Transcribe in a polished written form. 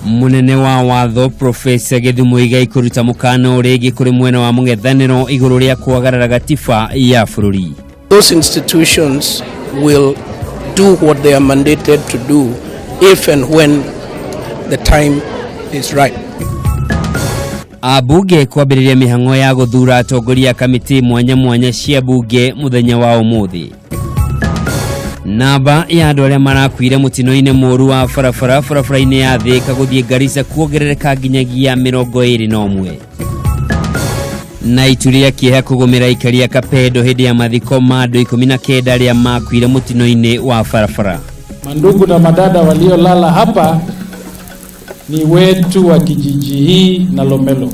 Munene wa watho Profesa Githu Muigai kũruta mũkana rĩngĩ kũrĩ mwena wa mũng'ethanĩro igũrũ rĩa kwagarara gatiba ya bũrũri. Those institutions will do what they are mandated to do if and when the time is right. Ambunge kwambĩrĩria mĩhang'o ya gũthura atongoria a kamĩtĩ mwanya mwanya cia bunge mũthenya wa ũmũthĩ. Namba ya andũ arĩa marakuire mũtino-inĩ mũũru wa barabara barabara-inĩ ya Thĩka gũthiĩ Garissa kuongerereka nginyagia 21. Na itu rĩa kĩeha kũgũmĩra aikari a Kapedo hĩndĩ ya mathiko ma andũ 19 arĩa makuire mũtino-inĩ wa barabara. Mandugu na madada waliolala hapa ni wetu wa kijiji hii na Lomelo.